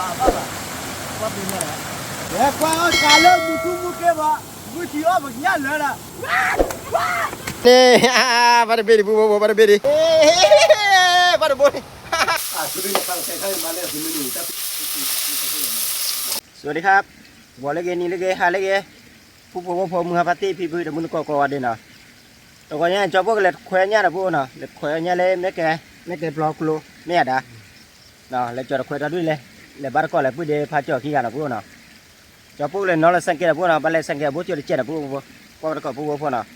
လဲၤကွၢ်အီၣ်ကးလၢမူထူမူက့ဘၣ်, မုၢ်ထံအီၣ်ပကညၣ်လၢာ်လၢ, န့ၣ်, ဘၣ်တဘ့ၣ်ဒံး ပူဖိဖိ ဘၣ်တဘ့ၣ်ဒံး, ဘၣ်တဘိန့ၣ် สวัสดีครับ, ဂီၤလၢဂ့ၤ နံၤလၢဂ့ၤ ဟါလၢဂ့ၤ, ဖုဖိဝဲဖိ မုၢ်ဟါဖါတံၢ် ဖံဖု ဒီးမုၢ်နကီၢ်ကိးဂၤဒဲးနီၤ, တဂီၤညါ ကၠီပိၢ်ကလဲၤတခွဲညၣ်ဒီး ပူဖိနီၤ, လဲၤတခွဲညၣ်လၢ မဲကဲ, မဲကဲပျီကျိ မ့ၢ်ယၤဒၣ်, လဲၤကၠီတခွဲဒီဒူၣ်လဲၣ်, လဲၤဘၣ်တကီၢ်လဲၤပုၢ်ဒ့ဖါကၠီခံဂၤနီၤ ပူဖိနီၤ, ကၠီပိၢ်ကလဲၤနီၤလၢစဲးကဲဒီး ပူဖိနီၤ, ဘၣ်လဲၤစဲးကဲအဘိကၠိတကဲဒီး ပူဖိ, ကွၢ်ဘၣ်တကီၢ် ပူဖိဖိနီၤ,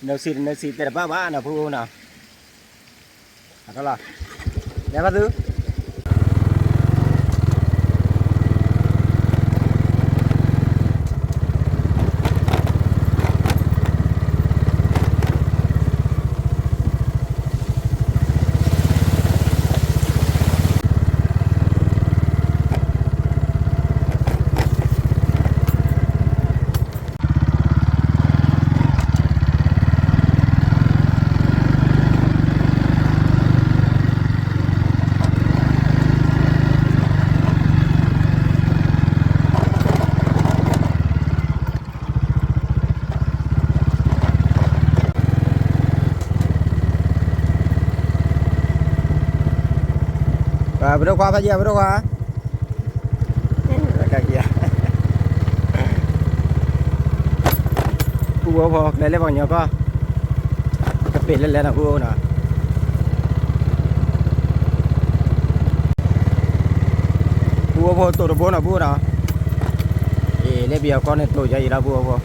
နၢၤစံးတနၢၤစံးတဲတဘၣ်ဘၣ်နီၤ ပူဖိနီၤ လဲၤဘၣ်သု, ပဒိၣ်ခွါဖးယံၤ ပဒိၣ်ခွါ, ပူဖိဖိ ကလဲၤလၢပှၤကညီကီၢ်, ကပ့ၤလဲၤလဲၤနီၤ ပူဖိနီၤ, ပူဖိဖိ တိၢ်တဘိနီၤ ပူဖိနီၤ, အ့ၣ် လၢပယီၤကီၢ်န့ၣ် တိၢ်ယါအံၤလီၤ ပူဖိဖိ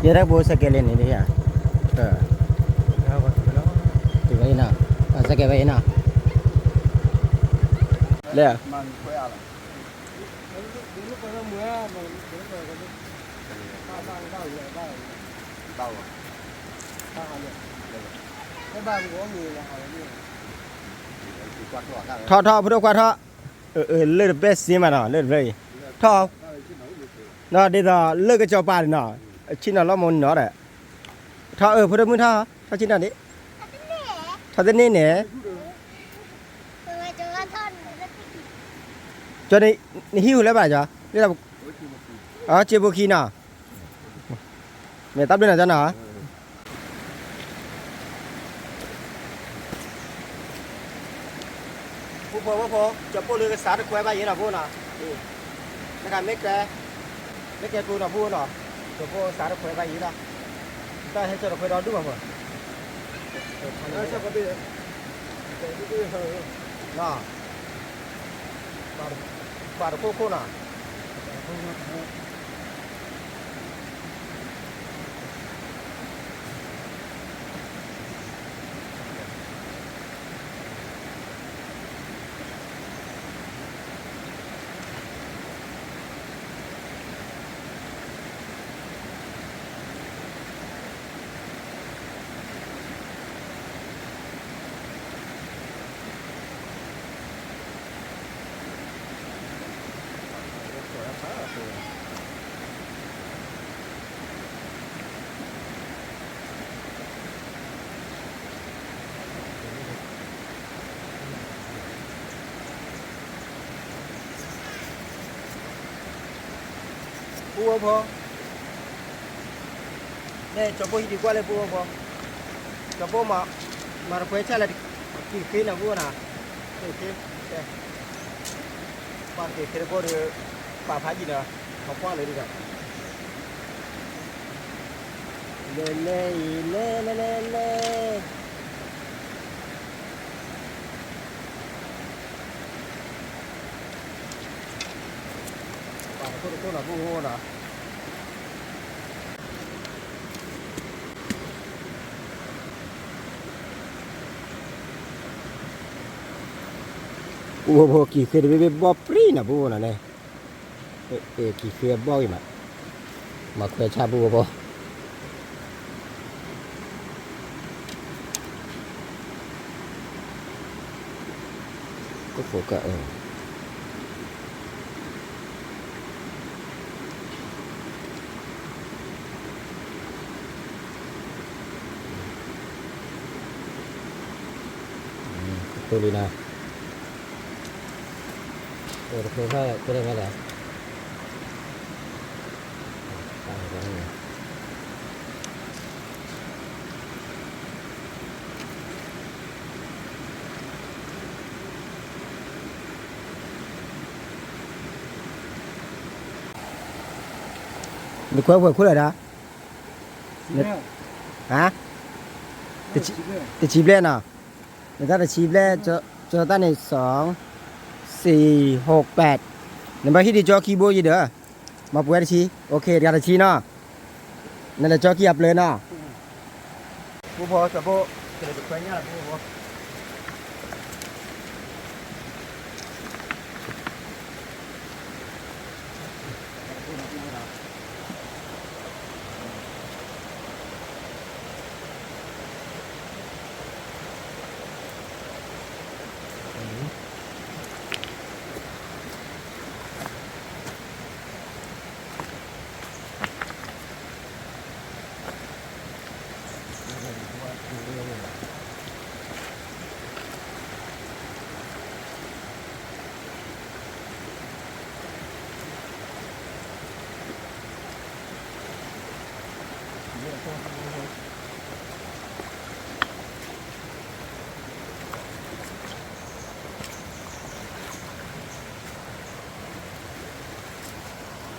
ယဲဒၣ်ဘိစဲးကဲလဲၣ်န့ၣ်ဒ်ဧါ, တုၤဝဲအံၤနီၤ, စဲးကဲဝဲအံၤနီၤ, လဲၣ် ထီၣ်ထီၣ် ဖိဒိၣ်ခွါထီၣ်, လၢၢ်တပဲၢ်စ့မးနီၤ လၢၢ်တဖျၢၣ်အံၤ, ထီၣ်, ဒ်သိးလၢၢ်ကစီၤပၤန့ၣ်နီၤ, အဆ့ၣ်နီၤလီၤမ့ၢ်နီၤဒီး, ထီၣ်အၢ ဖိဒိၣ်မုၣ်ထီၣ်, ထီၣ်ဆ့ၣ်နီၤဒံး, ထီၣ်တန့ၢ်န့ၣ်, ကၠီန့ၣ် နဟံၣ်ဟူးလၢၤဘၣ်ကၠီ, စ့ဘိခံနီၤ, မ့ၢ်တၢ်ဘျုးနီၤကၠီနီၤ ဖိဖိဖိဖိ, ကၠီပိၢ်လၢကစးတခွဲဘၣ်ယဲနီၤ ဖိနီၤ, နကမ့ၢ်ကဲ, မ့ၢ်ကဲကျိနီၤ ဖိနီၤ, ကၠီပိၢ်စးတခွဲဘၣ်ယဲလီၤ, တၢ်ဟဲကၠီတခွဲဒီဒူၣ်မးဖိ, နီၤ, ပှၤတခိၣ်ခိၣ်နီၤ ပူဖိဖိ, န့ၣ် ကၠီပိၢ်ဟံးဒံးကွၢ်လၢ ပူဖိဖိ, ကၠီပိၢ်မၤ, မၤတခွဲဆၣ်လၢ က့ၤဃ့နီၤ ပူဖိနီၤ, က့ၤဃ့, ပှၤက့ၤဃ့တဘိဒီး ပာ်ဖးယံာ်နီၤ, ပှၤကွၢ်လၢဒ်ဒီး လဲၤလဲၤအံၤ လဲၤလဲၤလဲၤလဲၤ ပှၤတခိၣ်တခိၣ်နီၤ ပူဖိနီၤ, ပူဖိဖိ က့ၤဃ့တဘ့ၣ်ဘ့ၣ်ဘီၣ်ပြံနီၤ ပူဖိနီၤန့ၣ်, က့ၤဃ့အဘီၣ်ဂ့ၤမး, မၤခွဲးဆၣ်ပူဖိဖိ ပူဖိဖိ ကိၣ်ဖိကၢ်အၢ ကဖိလံနၤ, တဖိဖဲလဲၣ်, နကွဲးဝဲၢ်ခိၣ်လၢဒၣ်, ဟါ, တဆံဘျဲၣ်နီၤ, နတၢ်တဆံဘျဲၣ်, ကၠီတၢ်န့ၣ် စီၤ, စံး, ဟိးပဲး, နဘၣ်ဟံၣ်ဒံးကၠီခံဘိယံၤဒီး, မၤပှဲၤတဆံ, အိၣ်ခ့ တဂၤတဆံနီၤ, နလဲၤကၠီခံအပျဲၢ်နီၤ.လီၢ်ခံတဘ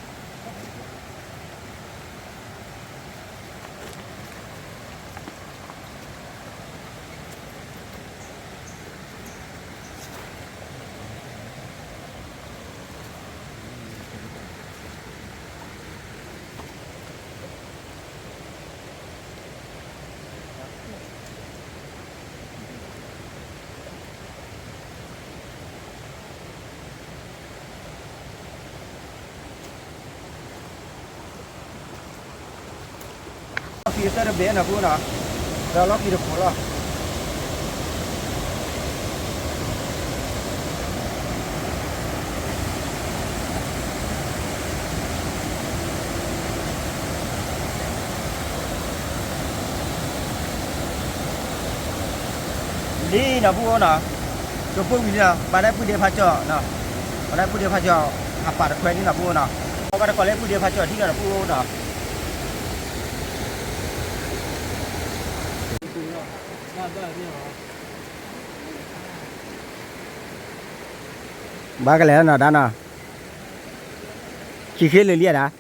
့ၣ်နီၤ ပူနီၤ, ဒီးလီၢ်ခံတခိၣ်လီၤ. လံနီၤ ပူအိၣ်နီၤ, ကဖိဝံၤလံနီၤ, ဘၣ်ဒၣ်ပုၢ်ဒ့ဖးကၠီနီၤ, ဘၣ်ဒၣ်ပုၢ်ဒ့ဖးကၠီ, အပာ်တခွဲန့ၣ်နီၤ ပူအိၣ်နီၤ, ဘၣ်တကိးလၢပုၢ်ဒ့ဖးကၠီထံၣ်ဒီး ပူအိၣ်နီၤ. ဘၣ်ကလဲၤနီၤ ဒၣ်နီၤ, ခံဃ့လၢာ်လံဧါဒၣ်.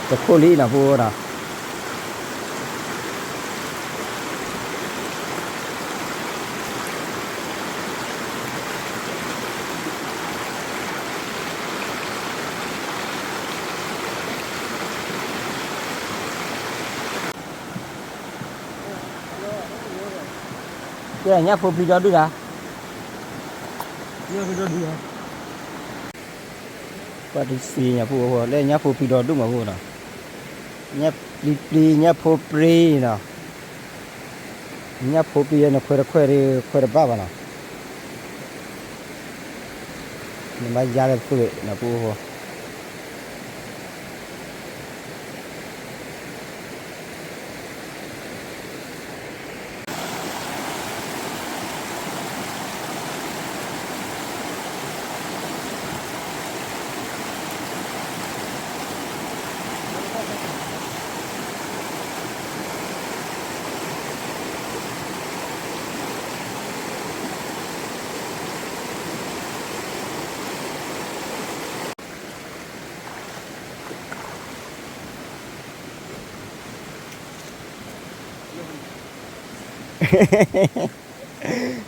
တခိၣ်လံနီၤ ပူအိၣ်နီၤ. ကဲ ညၣ်ဖိပျံၤဒီဒူၣ်ဒၣ်, ညၣ်ဖိပျံၤဒီဒူၣ်, ပှၤတစံးညၣ်ဖိအဃိ လၢညၣ်ဖိပျံၤဒီဒူၣ်မး ပူနီၤ, ညၣ်ပျံၤပျံၤ ညၣ်ဖိပျံၤနီၤ, ညၣ်ဖိပျံၤနခွဲးတခွဲးဒီး ခွဲးတဘၣ်ဘၣ်နီၤ, နဘၣ်ယါလၢတဖုဂ့ၤနီၤ ပူအဃိ.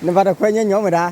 နဘၣ်တခွဲညီညီမ့ၢ်ဒၣ်.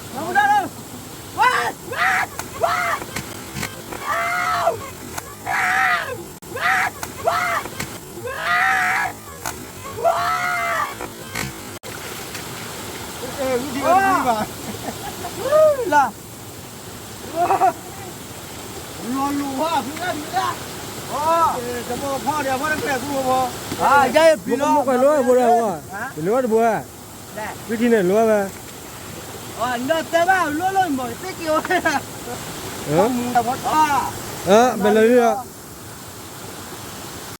လီၤ လီၤလိၤဝဲ ဖုဂၤဒုးဒၣ် တဘိဖီဒီး ဖီတဖျၢၣ်ကူဖိ ယဲယပျံၤလီၤ ပှၤလိၤဝဲဘိဒၣ်ဝဲ ပလိၤဝဲတဘိဝဲ ဝံထံန့ၣ်လိၤဝဲ နတဲဘၣ်လိၤလိၤမ့ၢ်သ့က့ၤဝဲ မူတဘိ ဘယ်လိုလဲၣ်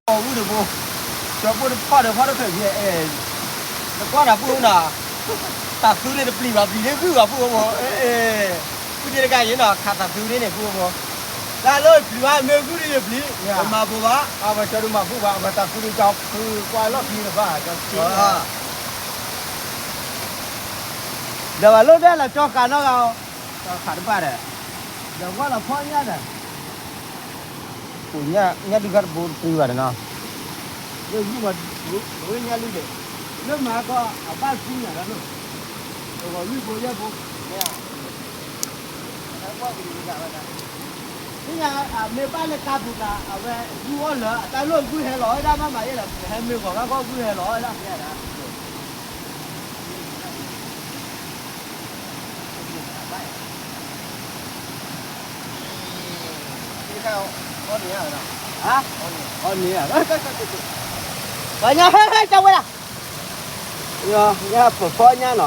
အဝံတဘိ ကၠီဖိတဖီဒီးဖီတဖျၢၣ် နကွၢ်တၢ်ပှိၢ်နီၤ တၢ်သူန့ၣ်တပျံၤဘၣ် ပျံၤန့ၢ်ဂုၢ်ဘၣ်ပှိၢ်ဖိ ပှၤတဂၤအံၤနီၤ ခးတၢ်သူန့ၣ်ပှိၢ်ဖိ တၢ်လၢပျံၤဘၣ် မ့ၢ်ဂုၢ်န့ၣ်ယပျံၤ တမၤဘိးဘၣ် အဝဲကၠီဒုးမၤဘူၣ်ဘၣ် အဝဲတၢ်သူန့ၣ်ကၠီဖုကွၢ်လီၢ်ခံတဖၣ် ကၠီစ့ ဒီးဘၣ်လိၣ်ဒဲလၢကၠီကးနီၢ်ဂၤအီၤ ကၠီခးတဘၣ်ဒီး ဒီးကွၢ်လီၤဖီညၣ်ဒီး ပူၤညၣ် ညၣ်ဒုးခါတဘိတပျံၤဘၣ်ဒီးနီၤ လၢဂုၢ်မၤဒ်သိး ပဝဲညါလံဒီး လၢမၤကီအဘၣ်သံနၤလီၤ, တဂီၤလွံၢ်ဖိယဲၢ်ဖိ, သ့ၣ်ညါအမ့ၢ်ဘၣ်လၢကါပူၤကျါ အဝဲဂုၢ်အီၣ်လၢအတၢ်လိၣ်ဂုၢ်ဟဲလီၤဝဲဒၣ်မးမးယဲၢ်လီၤ, ဟဲမ့ၢ်ဂီၤဘၣ်ကီၢ်ဂုၢ်ဟဲလီၤဝဲဒၣ် အီၣ်န့ၢ်ဧါ, ပှၤညါဟဲဟဲကဝဲဒၣ်, ညါပဖီညါနီၤ,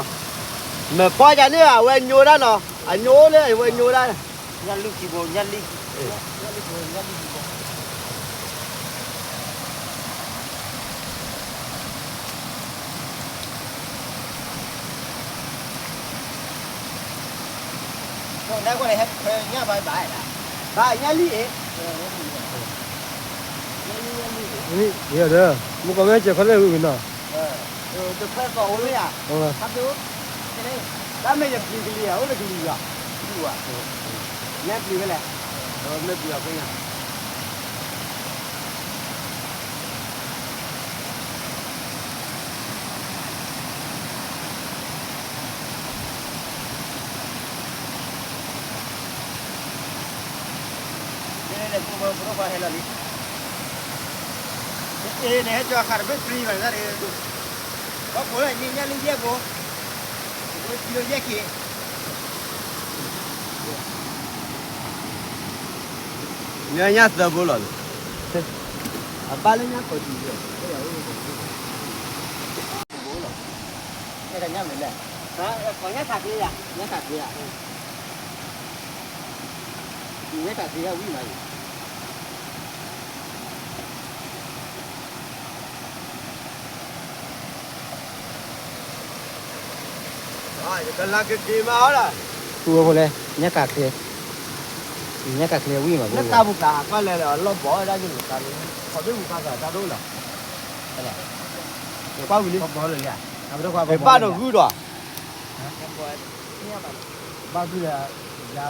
မ့ၢ်ဖီယၤန့ၣ် အဝဲညိဒၣ်နီၤ, အညိလၢအဝဲညိဒၣ်, ညၣ်လုၢ်ခံဘိ ညၣ်လုၢ်ခံဘိ ညၣ်လံၣ်အံၤ, ဒီး မုၢ်ကီၢ်မ့ၢ်စဲးခီလၢအဂုၤအဂၤနီၤ, တခွဲးသီၣ်အိၣ်လၢယၤ, တၢ်မ့ၢ်ယပျံၤကလံၤဧါ, အိၣ်လၢကလံၤယွၤ, နဲပျံၤဝဲလဲၣ်, မ့ၢ်ပျံၤအီၤဖဲညါ လဲၤလဲၤ ဖိဒိၣ်ခွါဟဲလီၤလံ, အ့ န့ၣ်ဟဲကၠီၤဃာ်တဘ့ၣ်ဖျံဘၣ်တၢ်ဒီး, ဘီဖိလၢညါလံယဲၢ်ဖိ, ဖိလၢယဲၢ်က့ၤ, ညါညါသၢဖိလီၤလံ, အဘၣ်လၢညါခီၣ်ထံး, ညါမ့ၢ်လဲၣ်, ညါခးချ့ယၤ, ညါခးချ့ယၤ, ညါခးချ့ယၤဝံၣ်မးအံၤ ယကလၤကက့ၤမးအီၤလီၤ, ပူဖိလဲၣ်, ညၣ်ကးချ့, ညၣ်ကးချ့ဝံၣ်မး, လၢကါပူၤကျါ ဟးကွၢ်လဲၤလီၤ အလီၢ်ဘီဝဲဒၣ်ယိၤလီၤ, ခီၣ်ဘ့ၣ်ပူၤခါကျါတၢ်ဒိၣ်လီၤ, ကွၢ်ဝံၤလံ, ဘၣ်ဒီးဂုၢ်ဒီး, ဘၣ်ဂုၢ်ဒီး, ယၤ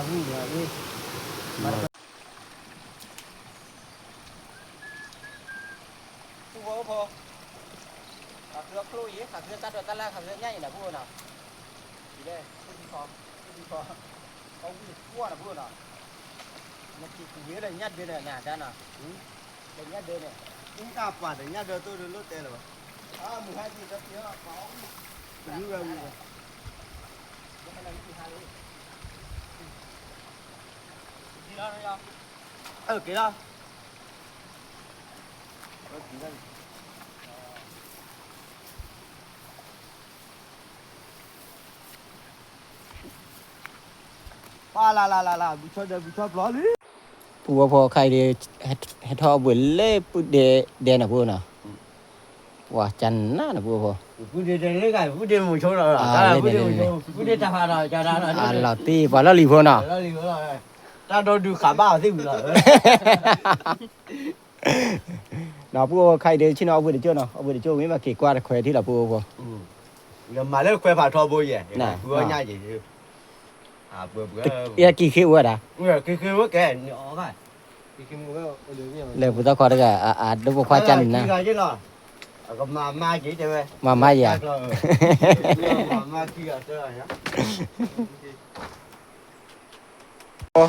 ဂုၢ်ဒီး, ပူဖိဖိ, ခးသၢချိၣ်အံၤ ခးသၢတၢ်ဒိးတၢ်လၢ် ခးသၢညၣ်အံၤနၤ ပူဖိနီၤ, ဒ်လဲၣ်, ပူဖိ, ပူဖိ, အဝံၣ်ကွၢ်နၤ ပူဖိနီၤ, နက့ၤကူၤဝံၤဒီးညၣ်ဒၢနၤ နၤဒါနီၤ, ဒီးညၣ်ဒၢန့ၣ်, အံၣ်တၢ်ပှၤဒီးညၣ်ဒၢသိၣ်ဒီးလိၣ်တဲလၢၤဘၣ်, အမုၢ်ဟဲက့ၤဒီးပှၤအီၣ်ဝံၣ်, ဝံၣ်ဝဲဝံၣ်ဝဲ, ဟဲလီၤဟံၣ်ဟါလံ, က့ၤလီၤ, အက့ၤလီၤ. ပှၤလၢ်လၢ်လၢ်လၢ် ဘုထီၣ်ဒီးဘုထီၣ်ပျီလံ. ပူဝဲဖိခါအံၤဒီး ဟဲထီၣ်အီၣ်ဘှံးလၢပုၢ်ဒဲဒဲနီၤ ပူဝဲနီၤ. ပှၤကနၣ်နီၤ ပူဝဲဖိ. ပူၢ်ဒဲဒဲလၢဂၤ ပူၢ်ဒဲမိၤဆိနီၤ ပူၢ်ဒဲတၢ်ဖးနီၤ ကနၣ်နီၤ အလီၤတံၢ်ပှၤလီၢ်လံၤဖိနီၤ. တၢ်ဒီဒုးဃးဘၣ်အီၤသ့ၣ်ဝံၤလီၤ. ဒီးပူဝဲဖိခါအံၤဒီး ဆ့ၣ်နီၤအီၣ်ဘှံးတကၠိၢ်နီၤ အီၣ်ဘှံးတကၠိၢ်ဝံၤမးက့ၤကွၢ်တခွဲးထံၣ်လီၤပူဝဲဖိ. ယမၤလၢခွဲးဖးထီဘိယဲၢ် ပူဝဲညါက့ၤ ယက့ၤဃ့ဝဲဒၣ် လၢပူၤသီခီတဂၤ အဒိၣ်ဖိခွါကနၣ် မၤမၤယၤ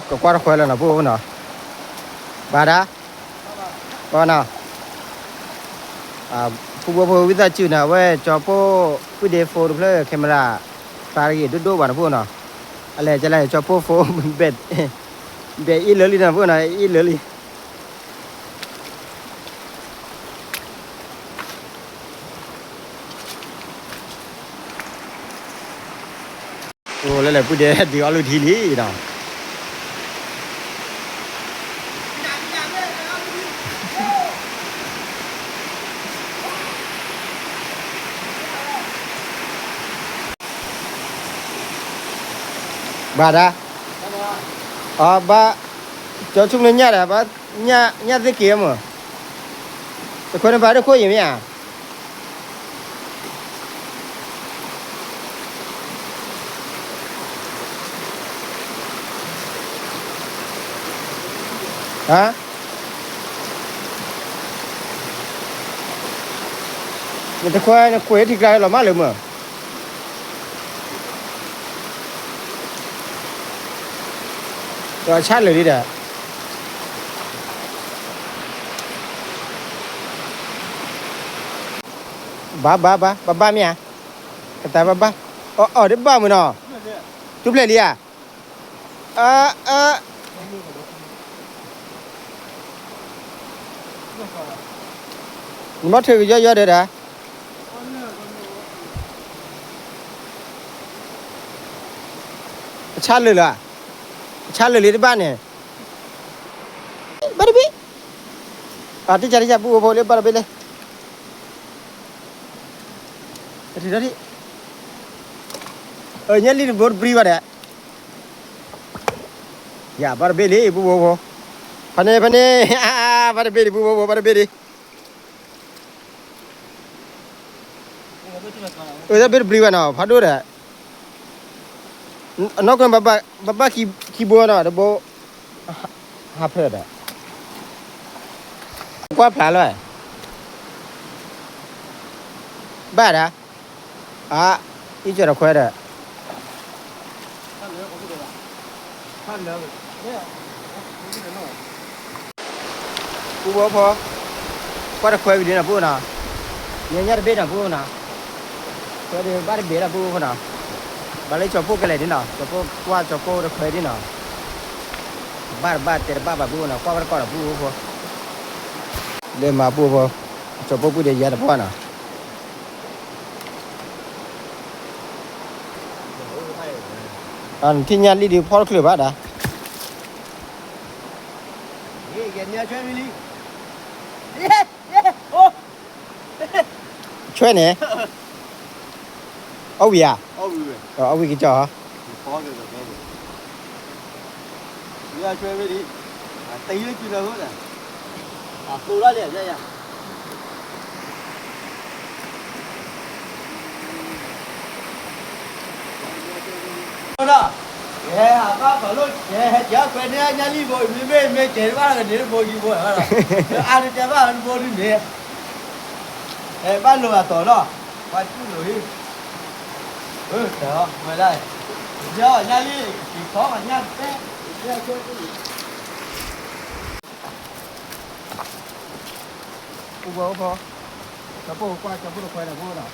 ကကွၢ်တခွဲးလီၤနီၤ ပူဖိနီၤ ဘၣ်ဒၣ် ပနီၤ ပူဖိဝံသးစူၤနီၤ အဝဲကၠီပိၢ် ပုၢ်ဒ့ဖိတဖျၢၣ် camera ဖျါတဂ့ၤဒိၣ်ဒိၣ်ဘၣ်နီၤ ပူဖိနီၤ အလဲၤကလဲၤကၠီပိၢ်ဖိ ဘဲးအ့ၣ်လၢလံနီၤ ပူဖိနီၤ အ့ၣ်လၢလံ အိၣ်လၢလဲၣ်ပုၢ်ဒ့ဒုးအီၣ်လုၢ်ထံလံနီၤ ဘၣ်ဒၣ် အဘၣ် ကၠီဆူၣ်န့ၣ်ညၣ်ဒီး ဘၣ်ညၣ်သ့ၣ်က့ၤမး တခွဲးန့ၣ်ဘၣ်တခိၣ်အံၤမ့ၢ်ဧါ ဟါ နတခွဲနကွဲးထံကျါလီၤမးလၢမုၢ်, ဒီးဆါလၢာ်လံဒီး, ဘၣ်ဘၣ်ဘၣ် ဘၣ်ဘၣ်မ့ၢ်ဧါ, ကတၢၢ်ဘၣ်ဘၣ်, အီၣ်အီၣ်ဒ်ဘၣ်မုၢ်နီၤ, တူၢ်ဖျဲၣ်လံဧါ, အၢ အၢ နမ့ၢ်ထုးကယီယီဒီးဒၣ်, အဆါလၢာ်လၢၤ, အဆါလၢာ်လံတဘၣ်န့ၣ်, ဘၣ်တဘ့ၣ်, အတံၢ်စၢ်တံၢ်စၢ် ပုၢ်ဖိဖိလၢဘၣ်တဘ့ၣ်လၢ ထံထံထံ, ညၣ်လံၢ်တဘိတပြံဘၣ်ဒီး, ယၤဘၣ်တဘ့ၣ်လံ ပုၢ်ဖိဖိ, ဖဲန့ၣ် ဖဲန့ၣ်, ဘၣ်တဘ့ၣ်လံ ပုၢ်ဖိဖိ ဘၣ်တဘ့ၣ်လံ, အၢ တၢ်ဘ့ၣ်တပြံဘၣ်နီၤ ဖးဒိၣ်ဒီး, အနီၢ်ကီၢ် ဘၣ်ဘၣ်ခံဘိနီၤ တဘိ, ဟးဖျၢၣ်ဒီး, ကွၢ်ဖျါလီၤ, ဘၣ်ဒၣ်, အါ, အံၣ်စၢၤတခွဲဒီး ပုၢ်ဖိဖိ, ကွၢ်တခွဲဝံၤဒ်နီၤ ပုၢ်ဖိနီၤ, ညါညါတဘ့ၣ်နီၤ ပုၢ်ဖိနီၤ, ခွဲဒ်ဘၣ်တဘ့ၣ်လီၤ ပုၢ်ဖိနီၤ, ဘၣ်လၢကၠီၤပိၢ်ကလဲၤဒ်နီၤ ကၠီၤပိၢ် ကွၢ်ကၠီၤပိၢ်တခွဲဒ်နီၤ, ဘၣ်တဘၣ်တဲတဘၣ်ဘၣ် ပုၢ်ဖိနီၤ ကွၢ်ဘၣ်တကီၢ်ဒီး ပုၢ်ဖိဖိ, လၢမၤ ပုၢ်ဖိ, ကၠီၤပိၢ်ပုၢ်ဒီးယၤတပှၢ်နီၤ နထံၣ်ညၣ်လံၢ်ဒုးဖီၣ်တချုးဘၣ်ဒၣ်, ဆွဲန့ၣ်, အီၣ်ဝံၤဧါ, အီၣ်ဝံၤကစီၣ်, ဒီး, ယဟဲဟးဘၣ်ခီလိၣ် ယဟဲကဲခွဲန့ၢ်ညၣ်လံၢ်ဘိ မ့မ့ၢ်မ့ၢ်ကဲဘၣ်ကန့ၢ်တဘိယူၤဘိ, အါတကဲဘၣ်တဘိဒ်န့ၣ်, ဘၣ်လိာ်အသီလီၤ, ပှၤတူၢ်လိာ်ဟံၣ်, ဝဲဒၣ်, ညၣ်လံၢ်, က့ၤခီပှၤညၣ်တဖဲ ပုၢ်ဖိဖိ, ကၠီၤပိၢ်ကွၢ်ကၠီၤပိၢ်တခွဲဒီး ပုၢ်ဖိဒီး,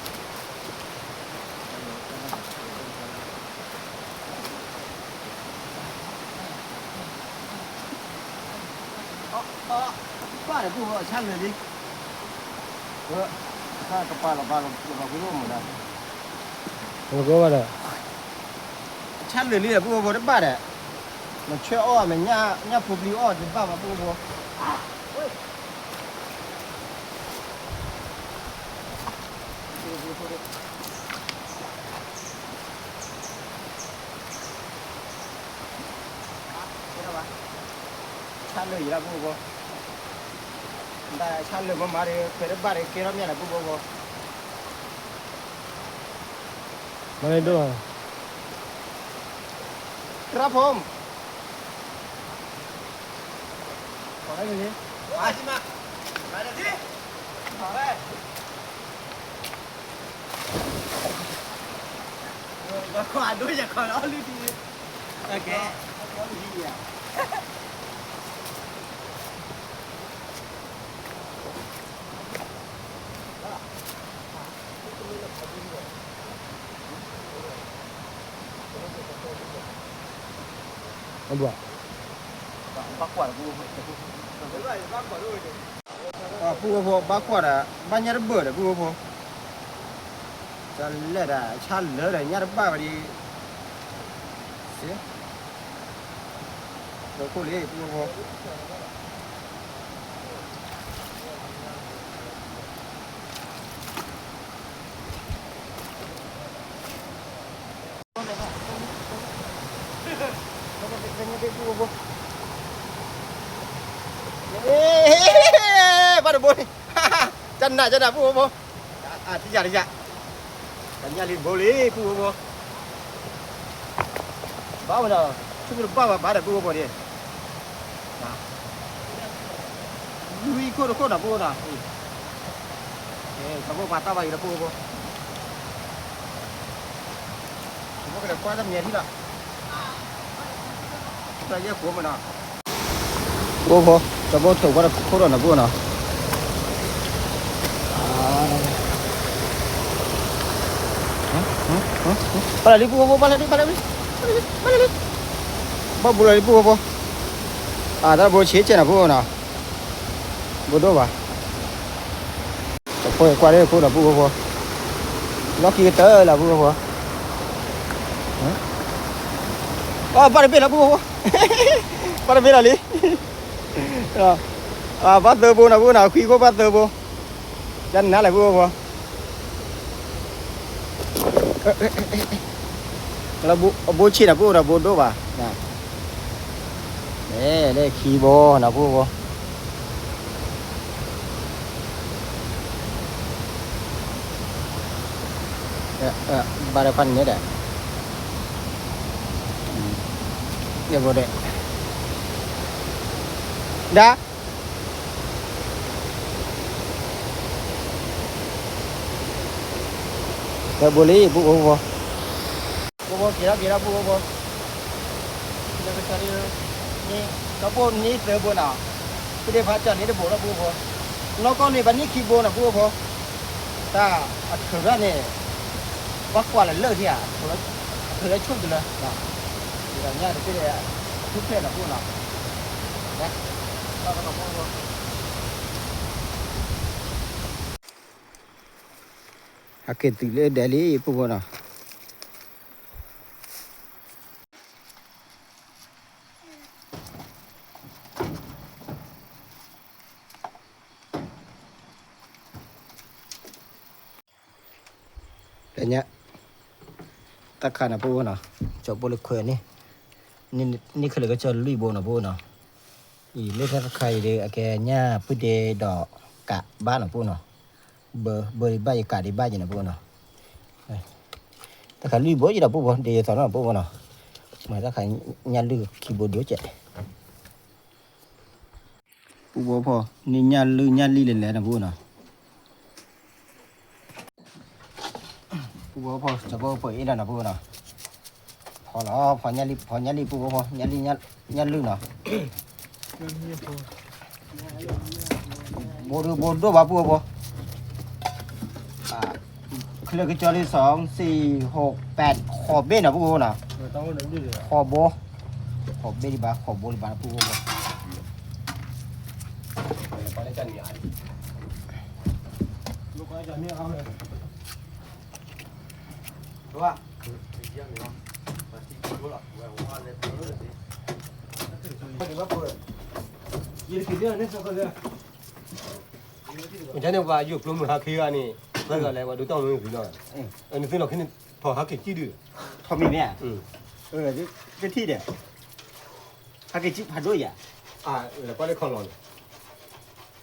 ကွၢ်ဒီး ပုၢ်ဖိ အဆၣ်လၢာ်လံ, ကပၤလီၤပၤလီၤကွံလိၣ်မုၢ်ဒီး, လီၤကွံဘၣ်ဒီး, အဆၣ်လၢာ်လံဒီး ပုၢ်ဖိဖိတဘၣ်ဒီး, နဆှၢအီၣ်မ့ၢ်ညၣ်ဖိပျံၤအီၣ်တဘၣ်ဘၣ် ပုၢ်ဖိ ဆၣ်လၢာ်ယံၤလၢ ပုၢ်ဖိဖိ, ဆၣ်လၢာ်မ့ၢ်မၤဒီး ခွဲးတဘၣ်ဒီး ကဲထီၣ်မ့ၢ်လၢ ပုၢ်ဖိဖိ, မၤန့ၢ်ဒိၣ်, ครับผม, အဘၣ်, ပုၢ်ဖိဖိ ဘၣ်ကွၢ်ဒီး ဘၣ်ညၣ်တဘၣ်ဒီး ပုၢ်ဖိဖိ, တၢ်လဲၣ်ဒၣ် ဆၣ်လၢာ်ဒီး ညၣ်တဘၣ်ဝဲဒ်, စ့ၢ်, ခိၣ်လံ ပုၢ်ဖိဖိ ဘၣ်တဘိန့ၣ်, ကနၣ်ကနၣ် ပုၢ်ဖိဖိ, အထံယၤတယၤ, တညၣ်လံတဘိလံ ပုၢ်ဖိဖိ, ဘၣ်ဝဲဒီး ဆူၣ်ဖိတဘၣ်ဘၣ်ဘၣ်ဒီး ပုၢ်ဖိဖိန့ၣ်, လွံၢ်ခိၣ်တခိၣ်ဒီး ပုၢ်ဖိဒီး, စီၤဘီမၤတၢ်ဘၣ်အံၤလၢပုၢ်ဖိဖိ, စီၤဘီကလဲၤကွၢ်တၢ်မံၤထံလီၤ, တၢ်ယဲၢ်ကိးမးနီၤ, ပုၢ်ဖိ, စီၤဘီထုးကွၢ်တခိၣ်ဒီးနီၤ ပုၢ်ဖိနီၤ, ပၢ်လီၤလံပုၢ်ဖိဖိ, ပၢ်လီၤလံ, ပၢ်လီၤလံ, ပၢ်လီၤလံ, ပၢ်လီၤလံ, ဘၣ်ဘူးလီၤလံပုၢ်ဖိဖိ, အတၢ်ဘိဆံးကဲနီၤ ပုၢ်ဖိနီၤ, ဘိဒိၣ်ဘၣ် တဖိကွၢ်လၢခိၣ်ဒီးပုၢ်ဖိဖိ, လီၢ်ခံကတၢၢ်လီၤပုၢ်ဖိဖိ, အပၢ်တဘ့ၣ်လီၤပုၢ်ဖိဖိ, ပၢ်တဘ့ၣ်လီၤလံ, အပၢ်သၢဘိနီၤ ပုၢ်ဖိနီၤ, ခွံခိၣ်ပၢ်သၢဘိ, ကနၤလဲၣ်ပုၢ်ဖိဖိ, အဘိဆံးနီၤ ပုၢ်ဖိဒီးဘိဒိၣ်ဘၣ်, လၢခံဘိနီၤ ပုၢ်ဖိဖိ ဘၣ်ဒီးခွါန့ၣ်ဒီး, ယဘိဒီး, ဒၣ်, တဘိလံ ပုၢ်ဖိဖိ, ပုၢ်ဖိက့ၤထီၣ်က့ၤထီၣ် ပုၢ်ဖိဖိ, လၢကစၢ်ဒ်, န့ၣ်, ဒီပုၢ်န့ၢ်သၢဘိနီၤ, ဖုဒ့ဖးကၠီန့ၢ်တဘိလီၤ ပုၢ်ဖိဖိ, နီၢ်ကီၢ်န့ၣ် ပှၤန့ၢ်ခံဘိနီၤ ပုၢ်ဖိဖိ, တၢ်အထုးရၣ်န့ၣ်, ပှၤကွၢ်လၢလၢၢ်ထံဧါ, အထုးလၢဆိၣ်တုၤလၢ, ဒီးညၣ်တဘ့ၣ်ဒီး, အထူၣ်ဖျဲၣ်နီၤ ပုၢ်ဖိနီၤ, ဟဲက့ၤတုၤလၢဒဲးလံ ပုၢ်ဖိနီၤ. တညါ, တၢ်ခါန့ၣ် ပုၢ်ဖိနီၤ, ကၠီၤပိၢ်လၢခွဲးန့ၣ်, န့ၢ်ခဲလၢာ်ကစၢ်လွံၢ်ဘိနီၤ ပုၢ်ဖိနီၤ, အံၤလၢတၢ်ခါအံၤဒီး အကဲညၣ်ပုၢ်ဒ့ဒီးကးဘၣ်နီၤ ပုၢ်ဖိနီၤ, ဘၢဒံးဘၣ်ယကးဒံးဘၣ်ယဲနီၤ ပုၢ်ဖိနီၤ, တၢ်ခါလွံၢ်ဘိယဲဒီး ပုၢ်ဖိ ဒ်ယသးနီၤ ပုၢ်ဖိနီၤ, မ့ၢ်တၢ်ခါညၣ်လွံၢ်ခံဘိဒိၣ်ကဲး ပုၢ်ဖိဖိ, န့ၢ်ညၣ်လွံၢ်ညၣ်လံၢ်လဲၤလဲၤနီၤ ပုၢ်ဖိနီၤ, ပုၢ်ဖိဖိ စီၤဘီပှဲၤအ့ၣ်လီၤနီၤ ပုၢ်ဖိနီၤ, ဖီလီၤ ဖီညၣ်လံၢ် ဖီညၣ်လံၢ် ပုၢ်ဖိဖိ ညၣ်လံၢ် ညၣ်လွံၢ်နီၤ, ဘိဒိၣ်ဘိဒိၣ်ဘၣ် ပုၢ်ဖိဖိ ခဲလၢာ်ကစၢ်လံ စီၤ စံၣ် ဟိး ပဲး ဃီးဘ့ၣ်နီၤ ပုၢ်ဖိနီၤ, ဃီးဘိ, ဃီးဘ့ၣ်ဒံးဘၣ် ဃီးဘိဒံးဘၣ် ပုၢ်ဖိဖိ ယဲန့ၣ်ပှၤယိာ်ကျိမုၢ်ဟါခ့ဂၤန့ၣ်, ဝဲဂၤလဲၤဝဲဒုးတီၢ်မုၢ်ဂံၤလီၤ, နသ့ၣ်နီၣ်ခဲန့ၣ် ထီၣ်ဟးက့ၤကံၣ်ဒုး, ထီၣ်မံၤမ့ၢ်ဧါ, တထံၣ်ဒီး, ဟးက့ၤကံၣ်ဖးဒိၣ်ယၤ,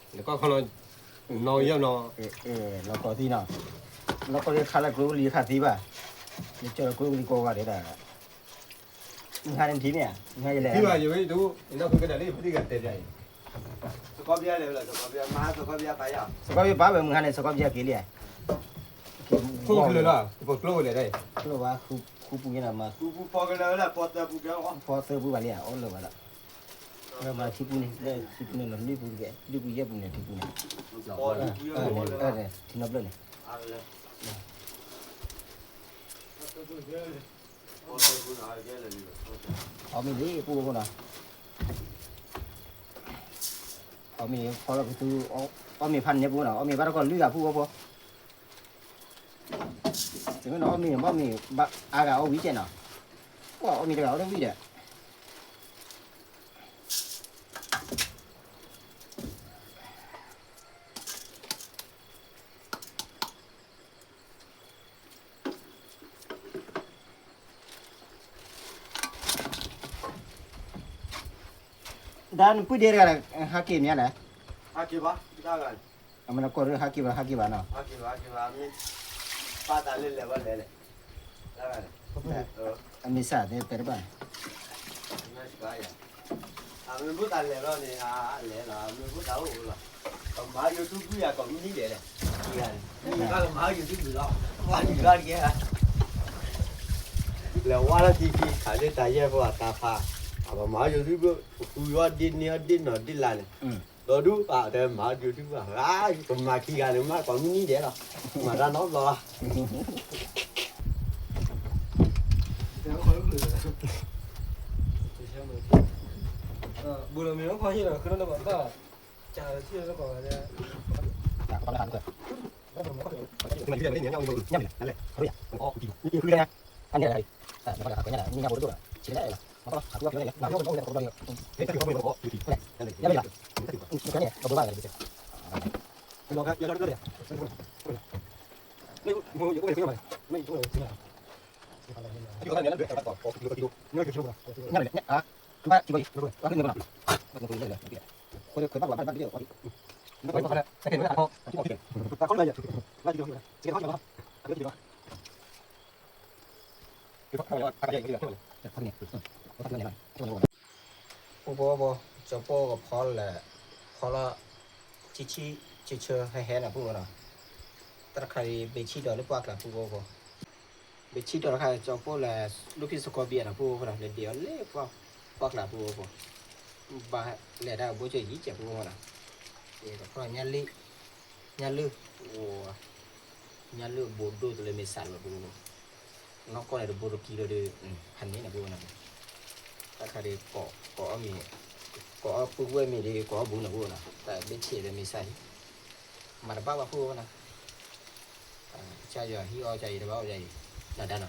လဲၤကွၢ်လၢခီလီၤန့ၣ်, လဲၤကွၢ်ခီလီၤ, နီၢ်ယဲၢ်နီၢ်, လီၤကီသံနီၤ, လီၤကီသံခါလၢကျိကလံၤခါသံဘၣ်, ယကၢၤလၢကျိကလံၤကိးဂၤဒဲးဒၣ် မုၢ်ဟါန့ၣ်ထံၣ်မ့ၢ်ဧါ, မုၢ်ဟါယလဲၤ, ထံၣ်ဘၣ်ယဝဲတအိၣ်, ယနီၢ်ခိကဒၣ်လၢယဖုဒံၣ်ဂၤတဲဘၣ်အံၤ, စီၤကီဘျါလဲၤဝဲလီၤ, စီၤကီဘျါမၤ, စီၤကီဘျါပာ်ယၤ, စီၤကီဘျါပာ်ဝဲမုၢ်ဟါန့ၣ် စီၤကီဘျါက့ၤလံဧါ, ခိၣ်ကလၢာ်လီၤ, ပကျိဝဲလဲၣ်ဒၣ်အံၤ, ကျိဝဲ, ခူပူၤယဲန့ၣ်မၤ, ခူပူၤဖီကလၢာ်ဝဲလၢ ဖီသၢပူၤကဲ, ဖီသၢပူၤဘၣ်လံဧါ, အိၣ်လၢၤဘၣ်ဒီး, လၢမၤထံပူၤန့ၣ်, လၢထံပူၤန့ၣ်လီၤ, လွံၢ်ပူၤတကဲ, လွံၢ်ပူၤယဲၢ်ပူၤန့ၣ်ထံပူၤန့ၣ်, ထံနီတဘျီန့ၣ် အီၣ်မ့ၤလံ ပုၢ်ဖိနီၤ, အီၣ်မ့ၤဖီလီၤကသူ, အီၣ်မ့ၤဖးန့ၣ် ပုၢ်ဖိနီၤ, အီၣ်မ့ၤဘၣ်တခီလွံၢ်ဂၤ ပုၢ်ဖိဖိ, တမ့ၢ်နီၤ အီၣ်မ့ၤန့ၣ် ဘၣ်မ့ၤဘၣ်အါဂၤအီၣ်ဝံၤကဲနီၤ, ပှၤအီၣ်မ့ၤတဂၤအီၣ်တဝံၤဒီး ဒၣ်နပုၢ်ဒ့တဂၤဒီး ဟးက့ၤမ့ၢ်လဲၣ်, ဟးက့ၤဘၣ်, အမ့ၢ်နကိးဒီး ဟးက့ၤဘၣ် ဟးက့ၤဘၣ်နီၤ, ဟးက့ၤဘၣ် ဟးက့ၤဘၣ် မ့ၢ်ပာ်သးလၢလဲၤဘၣ်လဲၤလဲၣ်, အမ့ၢ်စးသ့တဲတဘၣ်, အမ့ၢ်ဘၣ်သးလဲၤဘၣ်န့ၣ် အလဲၤလီၤ, အမ့ၢ်ဘၣ်သးအိၣ်လီၤ, မၤ YouTube ယၤကိးမုၢ်နံၤဒဲးလဲၣ်, မၤ YouTube လီၤ, ဝါဒံးလီၤတကဲ, လဲၤဝါလၢထံခံ ခးလၢတၢ်ယဲၢ်ဖိအတၢ်ဖး, အပမၤ YouTube ဃုအီၣ်ဒ့န့ၢ်အီၣ်ဒ့နီၤဒ့လါန့ၣ်, ဒီးဒူၣ်ပာ်တဲမၤ YouTube ဘၣ်, ကမၤခံဂၤန့ၣ် မၤကိးမုၢ်နံၤဒဲးလီၤ, မၤတၢ်နီတဘျီလီၤ. ပူဖိဖိ, ကၠီပိၢ်ကဖီလဲၣ်, ဖီလီၤ, ဆံဆံ, ဆၢဆၢဟဲဟဲနီၤ ပူဖိနီၤ, တၢ်တခါအံၤ ဘ့ၣ်ဆံၣ်ဒီးလၢပှၢ်ကျးပူဖိဖိ, ဘ့ၣ်ဆံၣ်ဒီးတခါ ကၠီပိၢ်လဲၤ ဒိၣ်ဖံးစကီဘံၣ်နီၤ ပူဖိဖိနီၤ, လဲၤဒံးအီၤလၢပှၢ်ကျးပူဖိဖိ, ဘၣ်လဲၤတၢ်ဘိကၠီယံၤကဲးပူဖိဖိနီၤ, ကဖီညၣ်လၢ, ညၣ်လၢ, ညၣ်လၢအဘိဒိၣ်တလၢမ့ၢ်စးလၢပူဖိဖိ နီၢ်ကီၢ်န့ၣ်တဘိတကံလိၤဒီး, ဖးန့ၣ်နဘိနီၤ, တၢ်ခါဒီး, ကိးအီၣ်မ့ၤ, ကိးအီၣ်ပုၢ်ဝဲၢ်မ့ၤဒီး ကိးအီၣ်ဘူးနဘိနီၤ, တၢ်ဘ့ၣ်ဆံၣ်လၢမ့ၢ်စးလံ, မၤတဘၣ်ဘၣ်ဖိနီၤ, ကစၢ်ယွၤဟံးအီၣ်ကစၢ်အံၤတဘၣ်အီၣ်ကစၢ်အံၤ, နဒါနီၤ,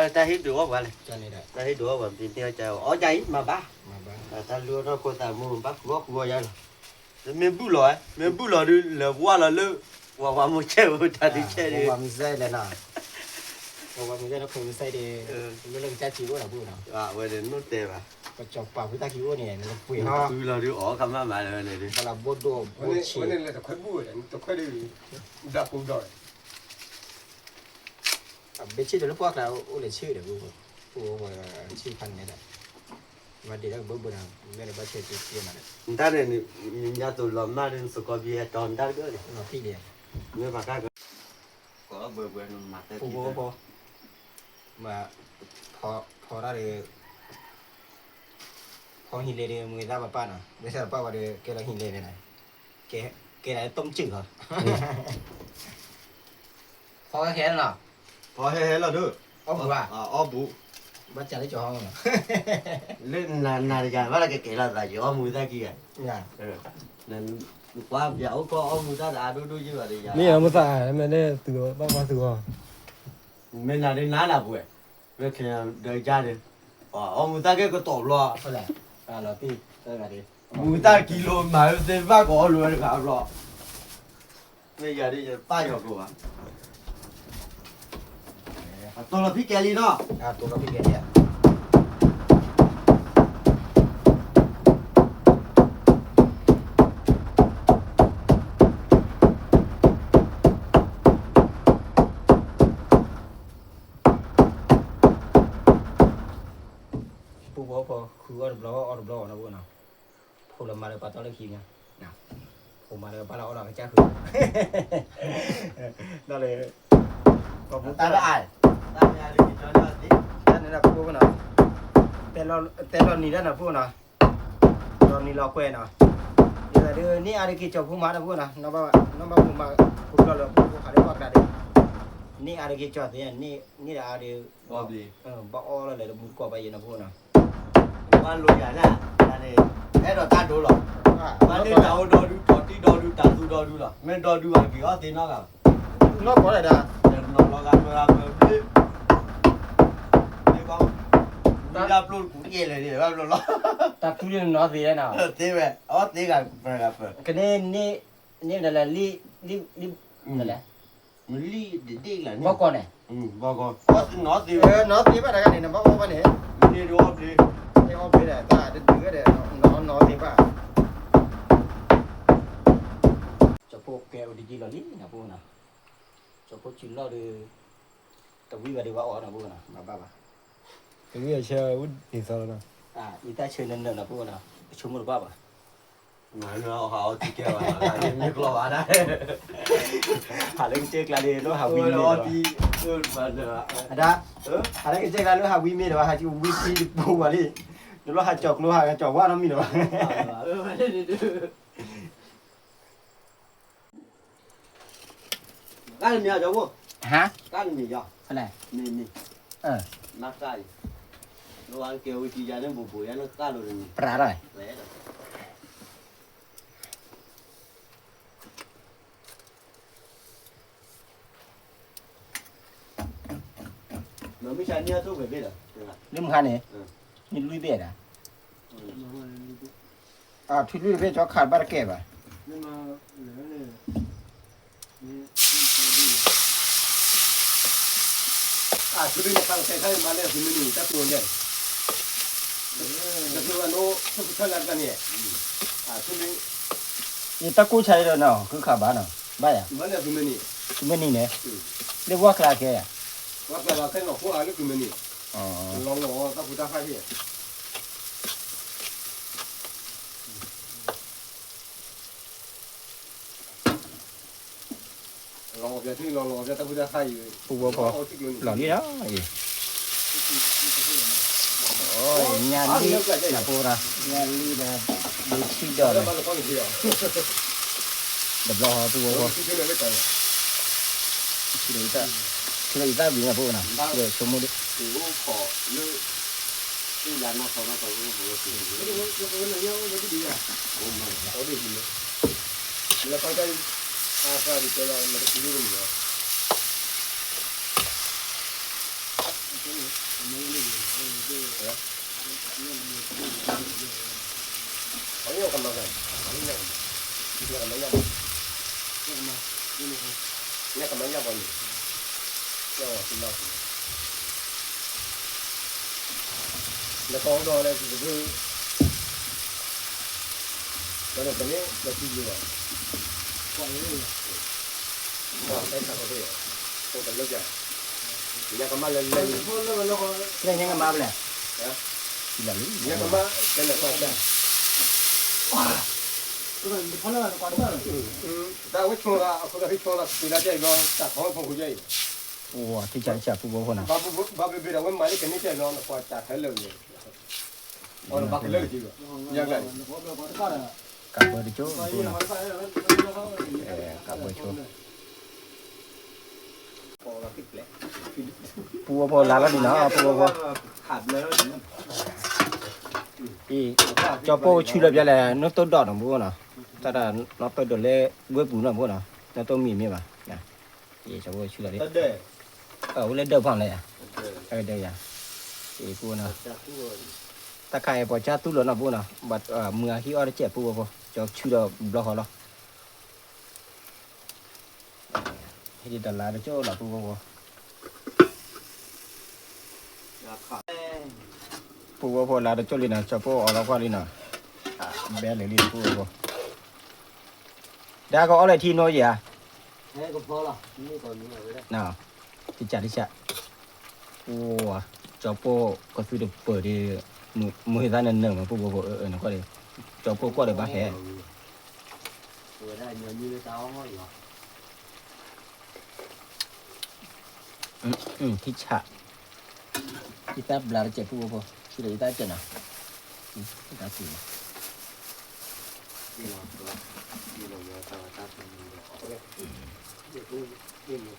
တၢ်ဟ့ၣ်ဒုးအီၣ်ပှၤလဲၣ်, တၢ်ဟ့ၣ်ဒုးအီၣ်ပှၤ ပတ့အီၣ်ကစၢ်အံၤ အီၣ်ကစၢ်အံၤ မၤဘၣ်, တၢ်လူၤထီၣ်ခိသးမူ ဘၣ်ဃုအီၣ်ဃုအီယါလီၤ, မ့ၢ်ဘူၣ်လီၤ, မ့ၢ်ဘူၣ်လီၤဒုး လဲၤဝါလီၤလၢ, ဝၤဝၤမူဆဲးဝဲတၢ်ဒုးဆဲးဒုး, ဝၤမူဆဲးလဲၣ်နီၤ, ဝၤမူဆဲးနီၤ ခိမူဆဲးဒီး, လၢလၢကစၢ်စံးအိၣ်နီၤ ပူဖိနီၤ, အဝဲန့ၣ်နီၢ်တဲဘၣ်, ပကၠီၤပာ်ဖုတၢ်ခံအိၣ်န့ၣ် နကပှ့ၤဟီ, ဃုလီၤဒုးအီၣ်ကမၣ်မးလၢဝဲန့ၣ်ဒုး, ဘၣ်လၢဘိဒိၣ်ဘိဆံး, တခွဲဒုး, ဒၣ်ကိးဒီး ဘ့ၣ်ဆံၣ်ဒီးလၢပှၢ်ကျးအိၣ်လဲၤဆံၣ်ဒီး, ပူဖိ, ဆံၣ်ဖးန့ၣ်ဒီး, မၤဒံးလၢကဘၢဘၢနီၤ မ့ၢ်ဒီးဘၣ်ဆဲးက့ၤက့ၤမးဒီး, တၢ်န့ၣ်, ညါသိးလီၤမၢ်ဒီး နစကီးဘံၣ်ဟဲတီၤနတၢ်ကဒၢၣ်န့ၣ်, မ့ၢ်ဘၣ်တၢ်က, ကိးဘၢဘၢနမၤတၢ်, ပူဖိ, မၤ, ဖီတၢ်ဒီး, ဖီဟံးလဲၣ်ဒီး မ့ၢ်သၣ်ပပၢ်နီၤ မ့ၢ်သၣ်ပပၢ်ဝဲဒီး ကဲလီၤဟံးလဲၣ်န့ၣ်, ကဲ, ကဲဒၣ်လၢတိၢ်မုၢ်စုၣ်လီၤ, ဖီဟဲဟဲလီၤ, ဖီဟဲဟဲလီၤဒုး, အီၣ်ဘူးဘၣ်, အီၣ်ဘူး, ဘၣ်စးလၢကၠီၤဟီ, လၢနၤတယၤ ဘၣ်လၢကကဲၤလီၤသးယအီၣ်မူသၣ်ခံဂၤ, နကွၢ်ပၠးအိၣ်ကီၢ်အီၣ်မူသၣ်တအါဒိၣ်ဒိၣ်ယုၢ်ဘၣ်ဒီးယၤ, မ့ၢ်အီၣ်မူသၣ်, မ့ၢ်န့ၣ်သုးဘၣ်ကွၢ်သုးအီၤ, မ့ၢ်နၤဒုးနၤနၤပှဲၤ, လၢခဲဒီးယၤဒီး, အီၣ်မူသၣ်ကဲကတီၤဘျီ, မူသၣ်ကံလိမၤသ့ဘၣ်ကအီၣ်လိာ်ဝဲတဂၤဘျီ, မ့ၢ်ယၤဒ်ယပၢ်ယီၤကိးဘၣ်, အတိၢ်လီၤဖံကဲလံနီၤ, တိၢ်လီၤဖံကဲလံ, ပူဖိ ဃုအီၣ်တဘျီအီၣ်တဘျီအီၤနီၤ ပူဖိနီၤ, ဖိလၢမၤလၢပှၤတီလၢခံညါ, ဖိမၤလၢပှၤလၢအီၣ်လီၤကစၢ်ဃုာ်, ဒီးလၢ, တၢ်လၢအ, တၢ်န့ၣ်ဒီးပူဖိနီၤ, တဲလီၤနံၤဒၣ်နီၤပူဖိနီၤ, လီၤနံၤလီၤကွဲနီၤ, ဒ်သိးဒုးန့ၢ်အါတက့ၢ်ကၠီၤဖိမၤနီၤပူဖိနီၤ, နီၢ်ဘၣ်မူမၤ, ဖိကျီၢ်လၢပူဖိခးလၢပှၢ်ကျါဒီး, န့ၢ်အါတက့ၢ်ကၠီၤသ့, န့ၢ်ဒီးအါဒီး, ဘၣ်အီၣ်လီၤလၢတမူတကိးဘၣ်ယဲနီၤပူဖိနီၤ, ပှၤလိာ်ယၤန့ၣ်, အဲၣ်ဒိးတၢ်ဒိလီၤ, ပှၤန့ၢ်တၢ်အိၣ်ဒီဒု ထီၣ်တံၢ်ဒီဒု တၢ်သူဒီဒုလီၤ မ့ၢ်ဒီဒုဘၣ်က့ၤအီၣ်သ့နီတဂၤဘၣ်, နီၢ်ကီၢ်ဒၣ်, နီၢ်လီၤဂၤပၢဂၤပၢဘျ့, မ့ၢ်ဘၣ်, မ့ၢ်ဒၣ်ပျိၢ်တကူးတကဲလဲၣ်န့ၣ် ဘၣ်ဘျီလီၤ, တၢ်သူန့ၣ်နီၢ်သ့နီၤ, သ့ဝဲ, အီၣ်သ့ဂၤပၢဂၤပၢ, ကန့ၣ်, န့ၣ်မတၤလဲၣ်, လံၣ်, လံၣ်, လံၣ်မတၤလဲၣ်, လံၣ်ဒ့ၣ်ဒ့ၣ်လၢ, ဘီကီၢ်န့ၣ်, ဘီကီၢ်, အီၣ်သ့နီၢ်သ့ဝဲ, နီၢ်သ့ဘၣ်တဂၤန့ၣ် နဘၣ်အီၣ်ဘၣ်န့ၣ်, န့ၣ်ဒုးအီၣ်ဘျ့, န့ၣ်အီၣ်ဘျ့ဒီး တၢ်တဒုးဝဲဒီး, နီၢ်နီၢ်သ့ဘၣ်, ကၠီၤဖိကဲအိၣ်တယံာ်လီၤလံနီၤပူဖိနီၤ, ကၠီၤဖိစုလီၢ်ဒီး, တဝံၣ်ဘၣ်ဒီးဘၣ်အီၣ်နီၤပူဖိနီၤ မၤဘၣ်ဘၣ်, တဝံၣ်အဆၢဝံၣ်ဒ်သိးလီၤနီၤ, အံသၣ်ဆၢနၢၤနၢၤနီၤပူဖိနီၤ အဆိကမိၣ်တဘၣ်ဘၣ်, နဟးအီထံကဲဘၣ်, မ့ၢ်ကျီဘၣ်ဒၣ်, ဟးလၢကစၢၢ်ကျါန့ၣ် လၢဟးဝံမ့ၢ်ဒီး, အဒၣ်, ဟးလၢကစၢၢ်ကျါလၢဟးဝံမ့ၢ်ဒီး ဟးဝံတပူၤဘၣ်လံ, နလီၤဟးကၠီၤကျိဟးကၠီၤဝါနီတမံၤလၢၤဘၣ်. တၢ်တမံၤအီၤ ကၠီဖိ, ဟါ, တၢ်တမံၤယီၤ, ဖဲလဲၣ်, မ့ၢ်မ့ၢ်, နၢ်ကၣ်အံၤ, နဝဲကဲဝံၤကံယၤန့ၣ် ဘိးဘိးယၤန့ၣ်ကၣ်လိာ်တမံၤ, ပြးထီၣ်, မ့ၢ်မုၢ်ဆါန့ၢ်အီၣ်ထိၣ်ဝဲဘ့ၣ်လီၤ, လၢမုၢ်ဟါန့ၣ်, မ့ၢ်လွံၢ်ဘ့ၣ်ဒၣ်, အထုလွံၢ်တဘ့ၣ် ကၠီခးဘၣ်တကဲဘၣ်. အထုလွံၢ်န့ၣ် ခးကဲခါအံၤမၤလၢသုမ့ၢ်နုၤ တၢ်ကူဝဲလဲၣ်, တၢ်ကူဝဲနိ ထိၣ်ကထၢၣ်လၢတၢ်န့ၣ်, အထုလွံၢ်, ယတၢ်ကူဆါအံၤဒီးနီၤ ဃုခးဘၣ်နီၤ ဘၣ်ယၤ, မၤလၢသုမ့ၢ်နုၤ, သုမ့ၢ်နုၤန့ၣ်, လၢဝါကျါကဲယၤ, ဝါကျါလီၤခဲနီၤ ခိၣ်အါလၢသုမ့ၢ်နုၤ, လီၤလီၤတၢ်ဖိတၢ်ဃၢ်ဟ့ၣ် လီၤလီၤဖဲထံလီၤလီၤဖဲတၢ်ဖိတၢ်ဃၢ်အံၤ, ပူဖိဖိ, လီၤလံလီၤအံၤ, ညၣ်လံ, နၢ်ပူဒီး, ညၣ်လံဒီး, ဒိဆံးဒီး, တဘျီဃီပူဖိဖိ, ထံလီၤအံၤသၣ်ဘျုးနၢ်ပူနီၤ, ဆိကမိၣ်ဒံး, လၢကီၢ်ဒီးလၢသုးတဖု, လၢတန့ၣ်လၢသုးယိၤဘၣ်, တၢ်ခးခိၣ်သ့ၣ်, အိၣ်တလၢပျၢ်, ညါကမၣ်လၢလဲၣ်, လၢညါကမၣ်ဖဲလဲၣ်, ညါကမၣ်တဲလဲၣ်ကွၢ်စၢ်, တၢ်ဝဲဆိလီၤ အခိၣ်ဒီးဟံးဆိလီၤ ကတုၤလၢကဲအံၤဘျီ တၢ်ထီဝဲဖီခိၣ်ယဲအံၤ, အိၣ် ထံဆးထံဆးပူဖိဖိနီၤ, ဘၣ်ဘျုးဘျုးဒီး ဝဲမၤလၢကန့ၢ်ကဲအံၤဘျီ နကွၢ်တၢ်ထဲလၢာ်န့ၣ်, အီၤနဘၣ်ကလၢာ်က့ၤဘၣ်, ယါကျါန့ၣ်, ကးဘၢတကၠိ, ကးဘၢဆိ ပူဖိဖိလါလီၤဒံးနီၤ ပူဖိဖိ, အံၤ, ကၠီပိၢ်ဆူလၢပျါလဲၣ် နီၢ်တိၢ်ဒီးနီၤ ပူဖိနီၤ, တၢ်တၢ်နီၢ်တိၢ်ဒီးလၢဝ့ၢ်ပူၤနီၤ ပူဖိနီၤ, နီၢ်တိၢ်မံၤမ့ၢ်ဘၣ်, အံၤ ကၠီပိၢ်ဆူလၢဒၢး, အဝဲလၢဒၢးဖီၣ်လဲၣ်ယၤ, အဒၢးယၤ, အံၤပူဖိနီၤ, တၢ်ခါအံၤပှၤကၢ်သူၣ်လီၤနီၤ ပူဖိနီၤ, ဘၣ်မုာ်အဟံၣ်အီၣ်တစဲးပူဖိဖိ, ကၠီဆူဒီးဘျီဃီလီၤ ဟ့ၣ်ဒံးတလါတကၠိၢ်လီၤ ပူဖိဖိ, ပူဖိဖိလါတကၠိၢ်လံနီၤ ကၠီပိၢ်အီၣ်လီၤကွၢ်လံနီၤ, ဘဲလၢာ်လံ ပူဖိဖိ, ဒၣ်ကအီၣ်လၢထံနီၤယၤ, တစၢ်တစၢ်, အိၣ်, ကၠီပိၢ်ကသူတပၢၤဒီး, မုၢ်ဟ့ၣ်သၣ်နၢၤနၢၤမး ပူဖိဖိ အၢနကွၢ်ဒီး, ကၠီပိၢ်ကွၢ်ဒီးဘၣ်ဟဲ ထံဆး, ယသၣ်ဘျါတစဲးပူဖိဖိ, ဆူဒီးယသၣ်တစဲးနီၤ, ယသၣ်ပူၤနီၤ, ဘၣ်တၢ်ဒုးလီၤလီၤ, ဘၣ်တၢ်ဒုးလီၤလီၤ, တၢ်ဒုးလီၤလီၤ,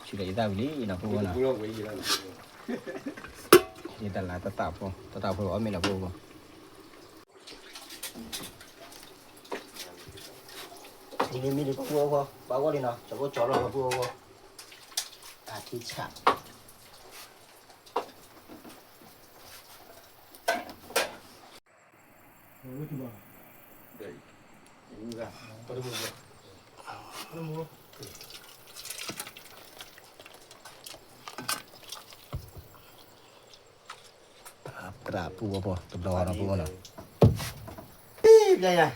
ဆူဒီးယသၣ်ဝံၤလံနီၤ ပူဖိဖိနီၤ, ယတလါတသးဖိ တသးဖိအီၣ်မ့ၢ်နီၤ ပူဖိဖိ, မ့ၢ်လံမ့ၢ်လံ ပူဖိဖိ, ဘၣ်ဂီၢ်လံနီၤ ကၠီဖိကၠီလီၤ ပူဖိဖိ, တၢ်ထံဆး ပြးပူဖိဖိ တဘျီနီၤ ပူဖိနီၤ. ယၤယၤ,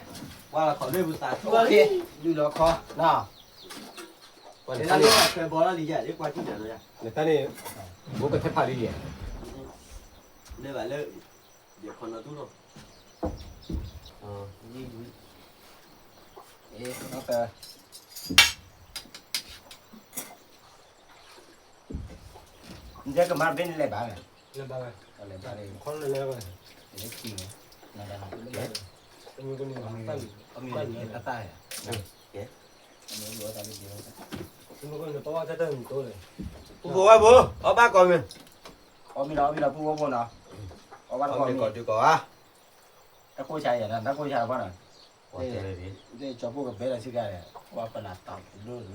ကွၢ်လီၤခီၣ်လၢပသးဆိၣ်လီၤ, ဒုးလီၤခီ, နတၢ်န့ၣ်, နတၢ်န့ၣ်, ဘိကထဲဖးလံယဲ, လဲၤဘၣ်လၢ, ယခီနီၤတူၢ်လီၤ, အ့, နကမၤဘ့ၣ်န့ၣ်လဲၤဘၣ်, လဲၤဘၣ်, လဲၤဘၣ်, လဲၤဘၣ်, တၢ်တၢ်, ပူဖိဝဲဖိ, အီၣ်ဘၣ်ကိးမ့ၢ်, အီၣ်မ့ၢ်ဒီး, အီၣ်မ့ၢ်ဒီးပူဖိဝဲဖိနီၤ, အီၣ်ဘၣ်တကိးမ့ၢ်, ကိးဒုးကိးဧါ, တၢ်ကိၢ်ဆါယၤနီၤ, တၢ်ကိၢ်ဆါဘၣ်နီၤ, ကၠီၤဖိကဘဲလီၤဆ့ကၤဒီး, ပှၤပလၢ်တီၤတဒိၣ်,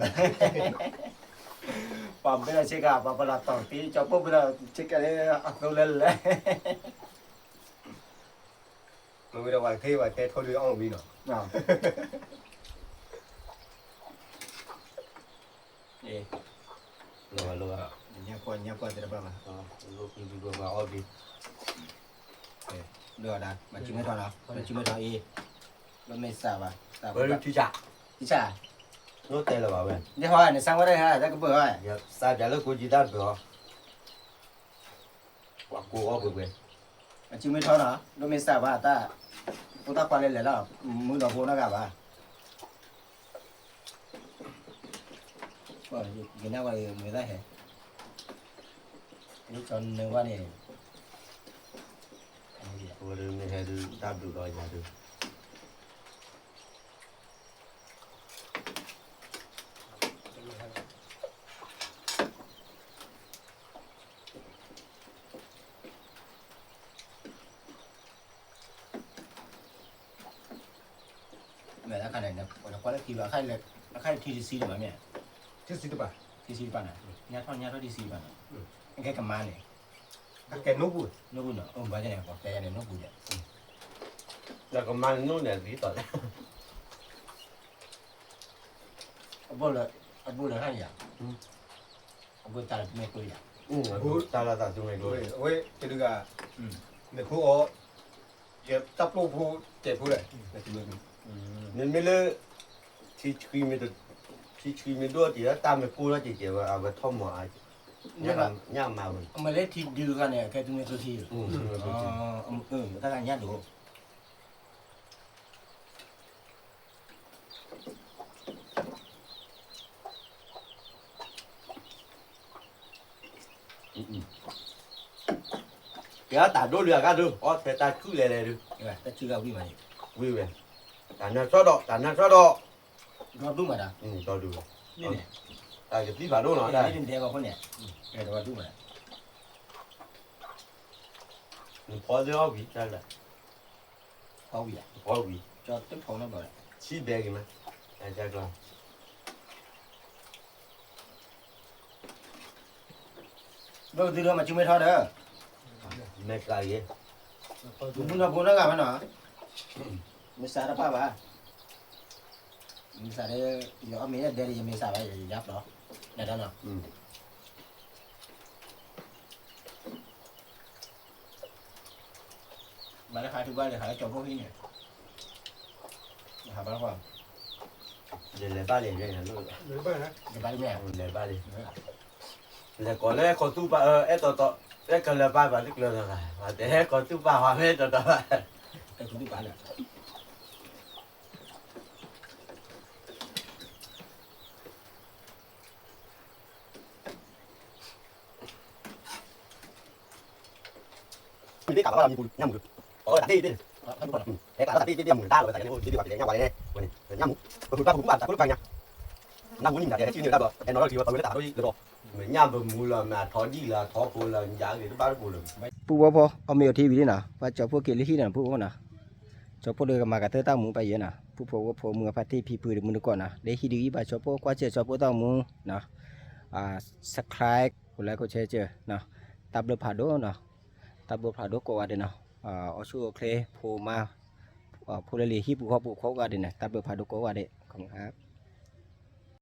ပှၤဘဲလီၤဆ့ကၤ, ပှၤပလၢ်တီၤတ့, ကၠီၤဖိဘဲလီၤဆ့ကၤလၢအသိလၢလဲၣ် မ့ၢ်ဝဲဒၣ်ပှၤကသ့ပှၤတဲထိၣ်ဒုးအီၣ်ဝံၤနီၤ, အ့, လီၤဘၣ်လီၤဘၣ်, ညါကွၢ်ညါကွၢ်သ့ၣ်တဖၣ်ဘၣ်, လီၤဘၣ်အီၣ်ဘံ, လီၤဒၣ် မၤစုမဲထီၣ်နီၤ, မၤစုမဲထီၣ်အ့, လီၤမ့ၢ်စၢ်ဘၣ်, ဝဲလၢထံဆး, ထံဆး, နီၣ်တဲလၢၤဘၣ်ဝဲ, နဟီနစၢ်ဝဲဒၣ်ဟဲ တၢ်ကပၢၢ်ဟီ, စၢ်ပၠးလၢကိးကံတၢ်ပၢၢ်ဟီ ပှၤကိးအီၣ်ပှဲၤပှဲၤ, မၤစုမဲထီၣ်နီၤ, လီၤမ့ၢ်စၢ်ဘၣ်တၢ်, ဖိသၣ်ခွါလဲၤလဲၤလီၤ, မုၢ်ဒီးဖိနီတဂၤဘၣ်, ယနၢ်ဝဲမ့ၢ်တၢ်ဟဲ, လၢကၠီၤနၢၤဝဲန့ၣ် ဝဲဒၣ်မ့ၢ်ဟဲဒုးတၢ်ဘျုးဒီးယၤဒုး မ့ၢ်အခါန့ၣ် နကွၢ်လၢခံဘၣ်, အခါထံတဆံတဘၣ်မ့ၢ်, ထံတဆံတဘၣ်, ထံတဆံတဘၣ်နီၤ, ညါထီၣ်ညါထီၣ်ထံတဆံတဘၣ်နီၤ, အကဲကမါန့ၣ်, အကဲနိၣ်ပူၤ, နိၣ်ပူၤနီၤ, အိၣ်ဘၣ်န့ၣ် ပှၤကဲန့ၣ်နိၣ်ပူၤဒီး, ဒီးကမါန့ၣ်နိၣ်န့ၣ်ဒ်သိးလၢ အဘိလၢ, အဘိလၢဟါယၤ, အဘိတၢ်လၢသူမ့ၢ်ကျိယၤ, အဘိတၢ်လၢသးသူမ့ၢ်ကျိ, အဝဲတဒုဂၤ, မ့ၢ်ဖိအီၤ, တၢ်ပျိဖိတဲာ်ဖိလဲၣ်, မ့မ့ၢ်လၢ, ထံဆှံမ့ၢ်, ထံဆှံမ့ၢ်ဒိၣ်တ့ၢ်လၢတၢ်မ့ၢ်ကိၢ်လီၤတ့ၢ်တ့ၢ်ဝဲ အဝဲထီၣ်မၤ, ညၣ်မၤဝဲ, အမ့ၢ်လၢထံဒုးခါန့ၣ် အကဲသူမ့ၢ်ကျိထံ, တၢ်ညၣ်ဒိၣ် ကဲတၢ်ဒိၣ်လၢအဂၤဒုး အီၣ်ထဲတၢ်ဆူၣ်လဲၤလဲၤဒုး, တၢ်ဆူၣ်ဂၤဝံၤမးန့ၣ်, ဝံၤဝဲ, တၢ်နၢ်စီဒီး တၢ်နၢ်စီဒီး, ဒီဒူၣ်မးတၢ်, ဒီဒူၣ်, တၢ်ကသံၣ်ဖးဒိၣ်နီၤ, တၢ်, ဒဲကီဖိန့ၣ်, ဒီဒူၣ်မး, နဖီသ့ၣ်အီၣ်ဝံၤတၢ်လၢ ဖီဝံၤ, ဖီဝံၤ, ကၠီတဖီနီဘၣ်, ဆံဘဲဂ့ၤမး, တၢ်ကျီ ဘၣ်ကသံၣ်ဒီးမၤစုမဲထီၣ်ဒီး, မဲာ်ကျါယဲ, မုၢ်နီၢ်ဖိနီၢ်ဂၤမးနီၤ, မ့ၢ်စးတပၣ်ဘၣ်, မ့ၢ်စးဒီး, ယအီၣ်မ့ၢ်ဒဲဒီးယမ့ၢ်စးဘၣ် ယယါပျီ, နတၢ်နီၤ မၤလၢဟးထူဘၣ်လၢဟးလၢကၠီၤဖိဟံၣ်န့ၣ်, ဟးဘၣ်လၢ, ယလဲၤဘၣ်လံ, လဲၤဘၣ်လံ, လဲၤကိးလၢဟဲခီသူၣ်ပာ် အဲၣ်တီတီ, အဲၣ်ကလၢၤပာ်ဘၣ်တကျၢၤလၢၤဘၣ်, တဲဟဲခီသူၣ်ပာ်ဟးမ့ၢ်တီတီဘၣ်, ဟဲခီသူၣ်ပာ်လၢ မ့ၢ်တကးဘၣ်ဘၣ်မံၤပူၤညၣ်မူၤ, အတၢ်သ့ၣ်သ့ၣ်, ဟဲကးလီၤတၢ်သ့ၣ်သ့ၣ်ညၣ်မူၤလၢတၢ်လီၤဝဲသးန့ၣ် အိၣ်သ့ၣ်သ့ၣ်ပှၤကလဲၤညၣ်ဝါလဲၣ်န့ၣ်, ညၣ်မူၤ, ပဖုးတၢ်ပဖုးကူၣ်ဘၣ်တၢ်ကိၢ်တဖၣ်ညါ, နၢ်မူၤနံၤနၤတဲဟဲဆံန့ၣ်တၢ်ဒီး အဲၣ်နီၤလီၤထံဝဲပဝဲလၢတၢ်ဒီးယကဒီး, မ့ၢ်ညၣ်ပမူၤလီၤ မ့ၢ်အထီဒံၣ်လီၤ အထီဖိလီၤ ယၤဂ့ၤတဘၣ်တပူၤလီၤ, ပူဖိဖိ အီၣ်မ့ၤအိၣ်ထံဝံၤလံနီၤ ပှၤကၠီၤဖိက့ၤလၢဟံၣ်န့ၣ် ပူဖိနီၤ, ကၠီၤဖိဒီးကမၤကတၢၢ်တၢ်မူၤပှၤယဲနီၤ ပူဖိဝဲဖိမုၢ်အဖါတံၢ်ဖံဖုဒီးမုၢ်တကိးနီၤ လၢဟံၣ်ဒုးဂံၢ်ဘၣ်ကၠီၤဖိကွၢ်စဲးကၠီၤဖိတၢ်မူၤနီၤ, subscribe ကိးlike ကိးshareနီၤ, တၢ်ဘျုးဖးဒိၣ်နီၤ, တၢ်ဘျုးဖးဒိၣ်ကိးဂၤဒဲးနီၤ, အိၣ်ဆူၣ်အိၣ်ချ့ဖိမါ, ဖိလၢလံၤဟံၣ်ပူၤဃီပူၤခိးဂၤဒဲးန့ၣ် တၢ်ဘျုးဖးဒိၣ်ကိးဂၤဒဲး ခီမခါ